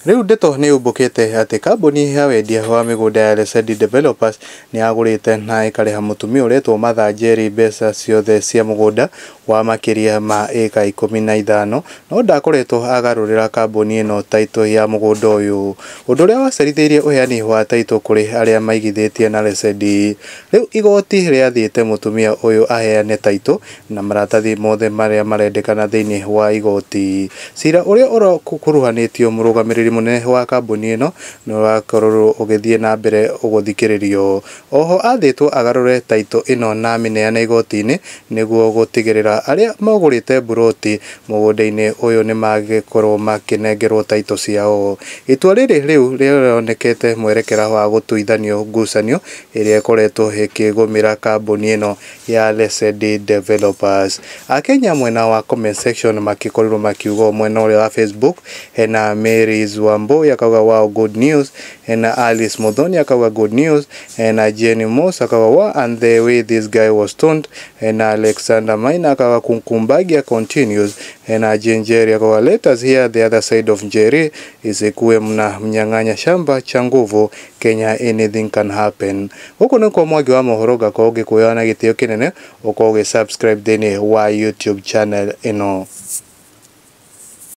Rĩu ndeto nĩ yũmbũkĩte atĩ kambuni ya wendia wa mĩgũnda ya Lesedi Developers nĩ yagũrĩte na ĩkarĩha mũtumia ũretwo Martha Njeri mbeca ciothe cia mũgũnda wa makĩria ma ĩka 15, no ndakoretwo agarũrĩra kambuni ĩno taitũ ya mũgũnda ũyũ, ũndũ ũrĩa wacerithĩirie ũheani wa taitũ kũrĩ arĩa maigithĩtie na Lesedi. Rĩu igoti rĩathĩte mũtumia ũyũ aheane taitũ na maratathi mothe marĩa marendekana thĩinĩ wa igoti. Cira ũrĩa ũrakuruhanĩtio mũrũgamĩrĩri mũnene wa kambuni ĩno nĩ ũrakorirwo ũgĩthiĩ na mbere gũthikĩrĩrio. Oho athĩtwo agarũre taitũ ĩno na amĩneane igoti-inĩ nĩguo gũtigĩrĩra arĩa magũrĩte mburoti mũgũnda-inĩ ũyũ nĩmagĩkorwo makĩnengerwo taitũ ciao. Itua rĩrĩ rĩu rĩronekete mwerekera wa gũtuithanio ngucanio ĩrĩa ĩkoretwo ĩkĩgũmĩra kambuni ĩno ya Lesedi Developers. Akenya mwena wa comment section makĩkorirwo makiuga, mwena ũrĩa wa Facebook hena Mary Wambui akauga, "Wow, good news." Hena Alice Muthoni akauga, "Good news." Hena Jenny Moss akauga, "Wow, and the way this guy was stoned." Hena Alexander Maina akauga, "Kukumbagia continues." Hena Jane Njeri akauga, "Let us hear the other side of Njeri, isikuwe mna mnyang'anya shamba cha nguvu. Kenya anything can happen." Gũkũ nĩkuo Mwangi wa Mohoro, ngakorwo ngĩkuoya na gĩtĩo kĩnene ũkorwo ũgĩ subscribe thĩinĩ wa YouTube channel ĩno.